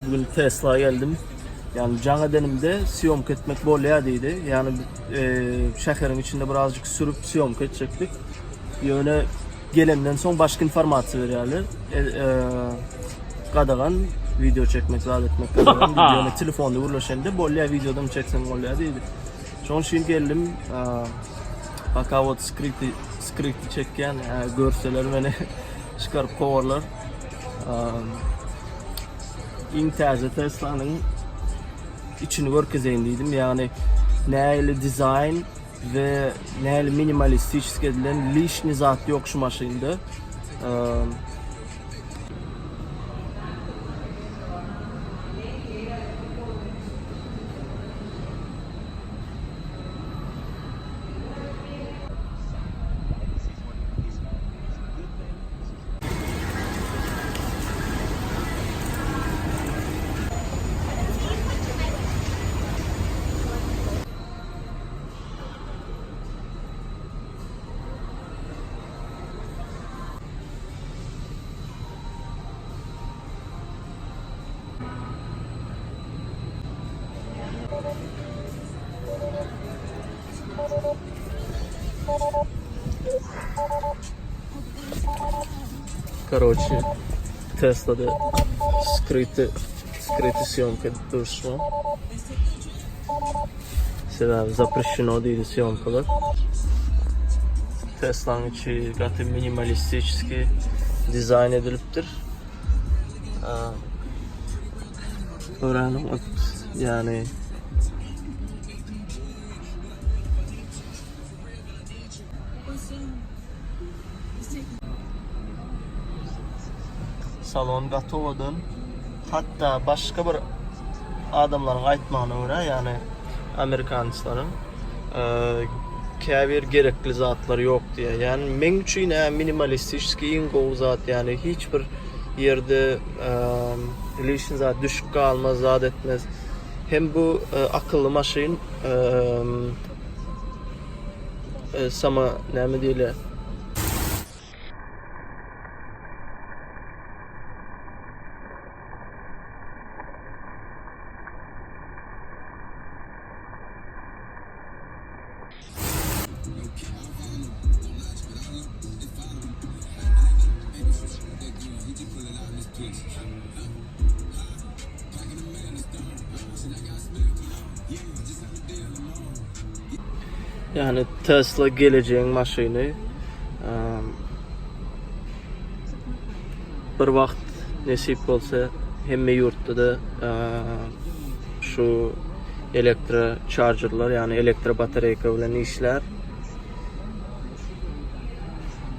Bugün Tesla geldim. Yani jaň edenimde syýomka etmek bolýar diýdi. Yani e, şäheriň içinde birazjyk sürüp syýomka etjekdik. Ýöne gelenden soň başga informasiýa berýärler. E, e, gadagan video çekmek, zat etmek gadagan diýdi. Ýöne telefonda gürleşende bolýar, videodan çekseň bolýar diýdi. Şonuň üçin geldim. E, Пока вот skryty skryty çekýän, e, görseler meni çykaryp kowarlar. Iň täze Teslanyň içini görkezeýin diýdim. Ýagny nähili dizaýn we nähili minimalistiçeski edilen lişni zat ýok şu maşynda. Karoçi Teslada skryty skryty syýomka edip duruşma. Sebäbi zapreşeno diýdi syýomkalar. Teslanyň içi gaty minimalistiçeski dizaýn edilipdir. Örän oňat, ýagny Salon gaty owadan. Hatda başga bir adamlaryň aýtmagyna görä, ýagny amerikanslaryň käbir gerekli zatlar ýok diýýär. Ýagny meň üçin ä minimalistiçeskiý iň gowy zat, ýagny hiç bir ýerde lişni zat düşüp galmaz, zat etmez. Hem bu akylly maşyn sama näme diýilýär? Ýagny Tesla gelejegiň maşyny. Bir wagt nesip bolsa hemme ýurtda-da şu elektro çarjerler, ýagny elektro batareýka bilen işlär.